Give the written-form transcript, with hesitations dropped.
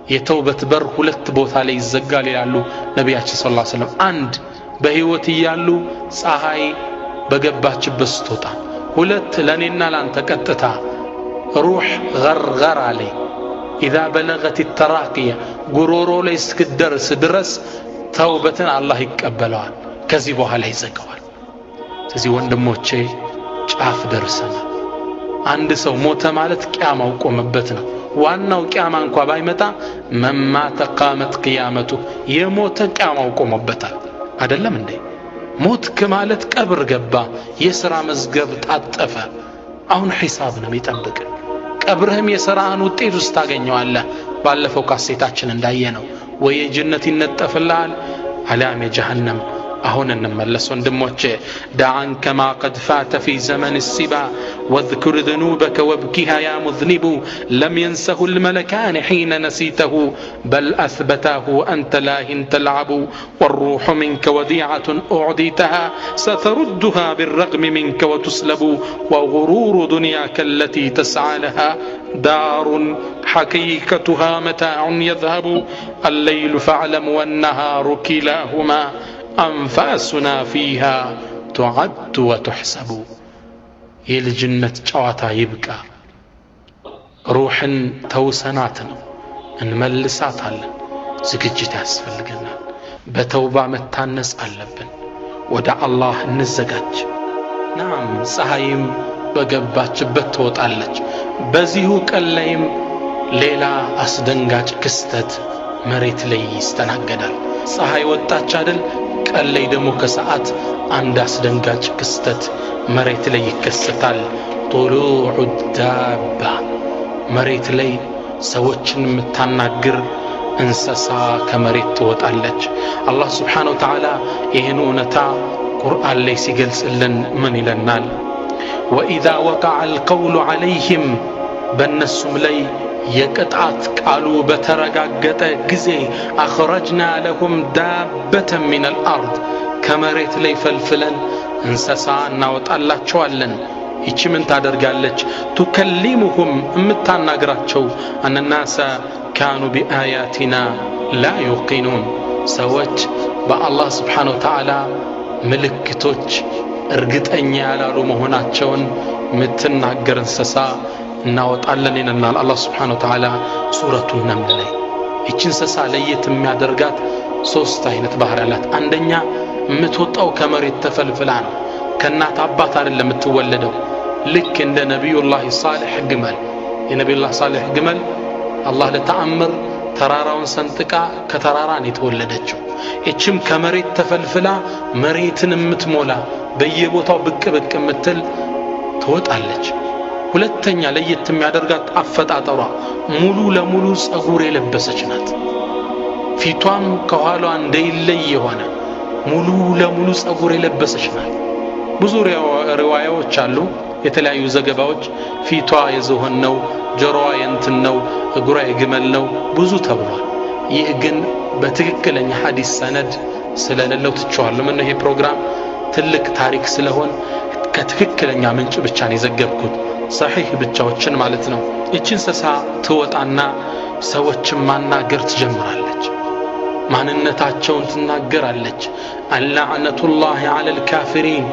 የተውበት በር ሁለት ቦታ ላይ ይዘጋል ይላሉ ነቢያችን ሰለላሁ ዐለይሂ ወሰለም። አንድ በህይወት እያሉ ፀሐይ በገባችበት ስትወጣ፣ ሁለት ለኔና ላንተ ቀጥታ ሩህ ገርገራ ላይ ኢዛ በለገት ተራቂያ ጉሮሮ ላይ እስክትደርስ ድረስ ተውበትን አላህ ይቀበለዋል። ከዚህ በኋላ ይዘጋዋል። ስለዚህ ወንድሞቼ ጫፍ ደርሰናል። አንድ ሰው ሞተ ማለት ቂያማው ቆመበት ነው። ዋናው ቂያማ እንኳ ባይመጣ መማተ ቃመት ቅያመቱ፣ የሞተ ቂያማው ቆሞበታል። አይደለም እንዴ? ሞትክ ማለት ቀብር ገባ፣ የሥራ መዝገብ ታጠፈ። አሁን ሒሳብ ነው የሚጠብቅ። ቀብርህም የሥራህን ውጤት ውስጥ ታገኘዋለህ። ባለፈው ካሴታችን እንዳየነው ወይ የጀነት ይነጠፍልሃል አሊያም የጀሃነም። አሁን እንመለስ ወንድሞቼ። دع عنك ما قد فات في زمن الصبا واذكر ذنوبك وابكها يا مذنب لم ينسه الملكان حين نسيته بل أثبتاه أنت لاهٍ تلعب والروح منك وديعة أعديتها ستردها بالرغم منك وتسلب وغرور دنياك التي تسعى لها دار حقيقتها متاع يذهب الليل فاعلم والنهار كلاهما أنفاسنا فيها تعد وتحسب። የልጅነት ጨዋታ ይብቃ። ሩሕን ተውሰናት ነው፣ እንመልሳታለን። ዝግጅት ያስፈልገናል። በተውባ መታነጽ አለብን። ወደ አላህ እንዘጋጅ። ናም ፀሐይም በገባችበት ትወጣለች። በዚሁ ቀን ላይም ሌላ አስደንጋጭ ክስተት መሬት ላይ ይስተናገዳል። ፀሐይ ወጣች አይደል? ቀን ላይ ደግሞ ከሰዓት አንድ አስደንጋጭ ክስተት መሬት ላይ ይከሰታል። ጡሉዑ ዳባ፣ መሬት ላይ ሰዎችን የምታናግር እንስሳ ከመሬት ትወጣለች። አላህ ስብሓነ ወተዓላ ይህን እውነታ ቁርአን ላይ ሲገልጽልን ምን ይለናል? ወኢዛ ወቀዐ አልቀውሉ ዐለይህም፣ በእነሱም ላይ የቅጣት ቃሉ በተረጋገጠ ጊዜ፣ አኽረጅና ለሁም ዳበተን ሚነል አርድ፣ ከመሬት ላይ ፈልፍለን እንስሳ እናወጣላቸዋለን። ይቺ ምን ታደርጋለች? ቱከሊሙሁም፣ የምታናግራቸው፣ አነናሰ ካኑ ቢአያቲና ላ ዩቂኑን፣ ሰዎች በአላህ ስብሓነ ወተዓላ ምልክቶች እርግጠኛ ያላሉ መሆናቸውን የምትናገር እንስሳ እናወጣለን ይለናል አላህ ስብሓነ ወተዓላ ሱረቱ ነምል ላይ። ይቺ እንስሳ ለየት የሚያደርጋት ሶስት አይነት ባህሪ አላት። አንደኛ የምትወጣው ከመሬት ተፈልፍላ ነው። ከእናት አባት አይደለም የምትወለደው። ልክ እንደ ነቢዩላህ ሳሌሕ ግመል። የነቢዩላህ ሳሌሕ ግመል አላህ ለተአምር ተራራውን ሰንጥቃ ከተራራ ነው የተወለደችው። ይችም ከመሬት ተፈልፍላ መሬትን የምትሞላ በየቦታው ብቅ ብቅ የምትል ትወጣለች። ሁለተኛ ለየት የሚያደርጋት አፈጣጠሯ ሙሉ ለሙሉ ጸጉር የለበሰች ናት። ፊቷም ከኋሏ እንደይለይ የሆነ ሙሉ ለሙሉ ጸጉር የለበሰች ናት። ብዙ ሪዋያዎች አሉ፣ የተለያዩ ዘገባዎች። ፊቷ የዝሆን ነው፣ ጆሮዋ የእንትን ነው፣ እግሯ የግመል ነው፣ ብዙ ተብሏል። ይህ ግን በትክክለኛ ሐዲስ ሰነድ ስለሌለው ትቼዋለሁ። ምን ይሄ ፕሮግራም ትልቅ ታሪክ ስለሆን ከትክክለኛ ምንጭ ብቻ ነው የዘገብኩት፣ ሰሒህ ብቻዎችን ማለት ነው። ይቺ እንስሳ ትወጣና ሰዎችን ማናገር ትጀምራለች። ማንነታቸውን ትናገራለች። አላዕነቱላሂ ዐለል ካፊሪን፣